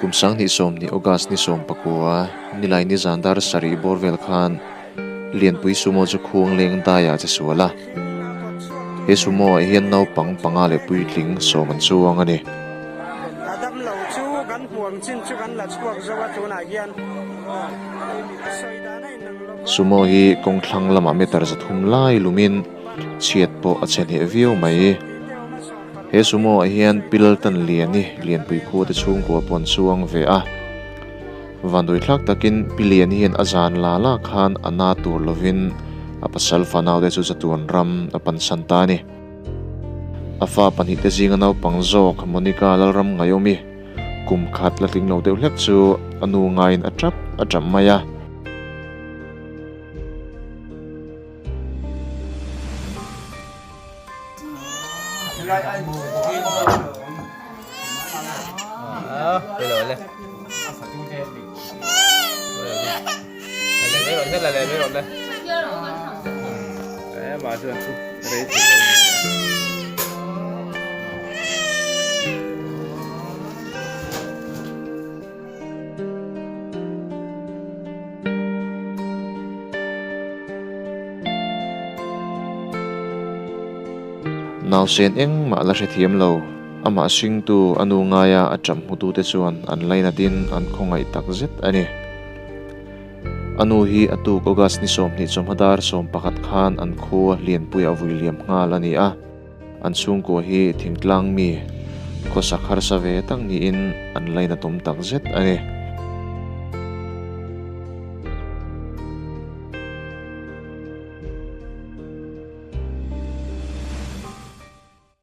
Kum 2020 August ni 19 nilai ni zan dar sarih bawr vel khan Lianpui sumo chu khuang leng daiah che sual a. He sumo ah hian naupang panga leh puitling sawm an chuang a ni. A dam lo chu kan hmuam chin chu kan la chhuak zo a tunah hian sawi dan a inang lo va. Sumo hi kawng thlang lamah meter zathum lai lumin chhiat pawh a chhe hneh viau mai. He sumo ah hian Pilton Liani Lianpui khua te chhungkua pawh an chuang ve a. Vanduithlak takin Pi Liani hian a zan la la khan a na tur lovin a pasal fanau te chu chatuan ram a pansan ta a ni. A fa pahnihte zinga naupang zawk Monica Lalram Ngaiomi kum khat la tling lo deuh hlek chu a nu ngaiin a tap a tap mai a. Nausen engmah la hrethiam lo, amah hringtu a nu ngaia a ṭam hmutute chuan an lainatin an khawngaih tak zet a ni. A nu hi a tuk August ni 20 chawhma dar 11 khan an khua Lianpuiah vui liam nghal a ni a. An chhungkua hi thingtlang mi, khawsak harsa ve tak niin an lainatawm tak zet a ni.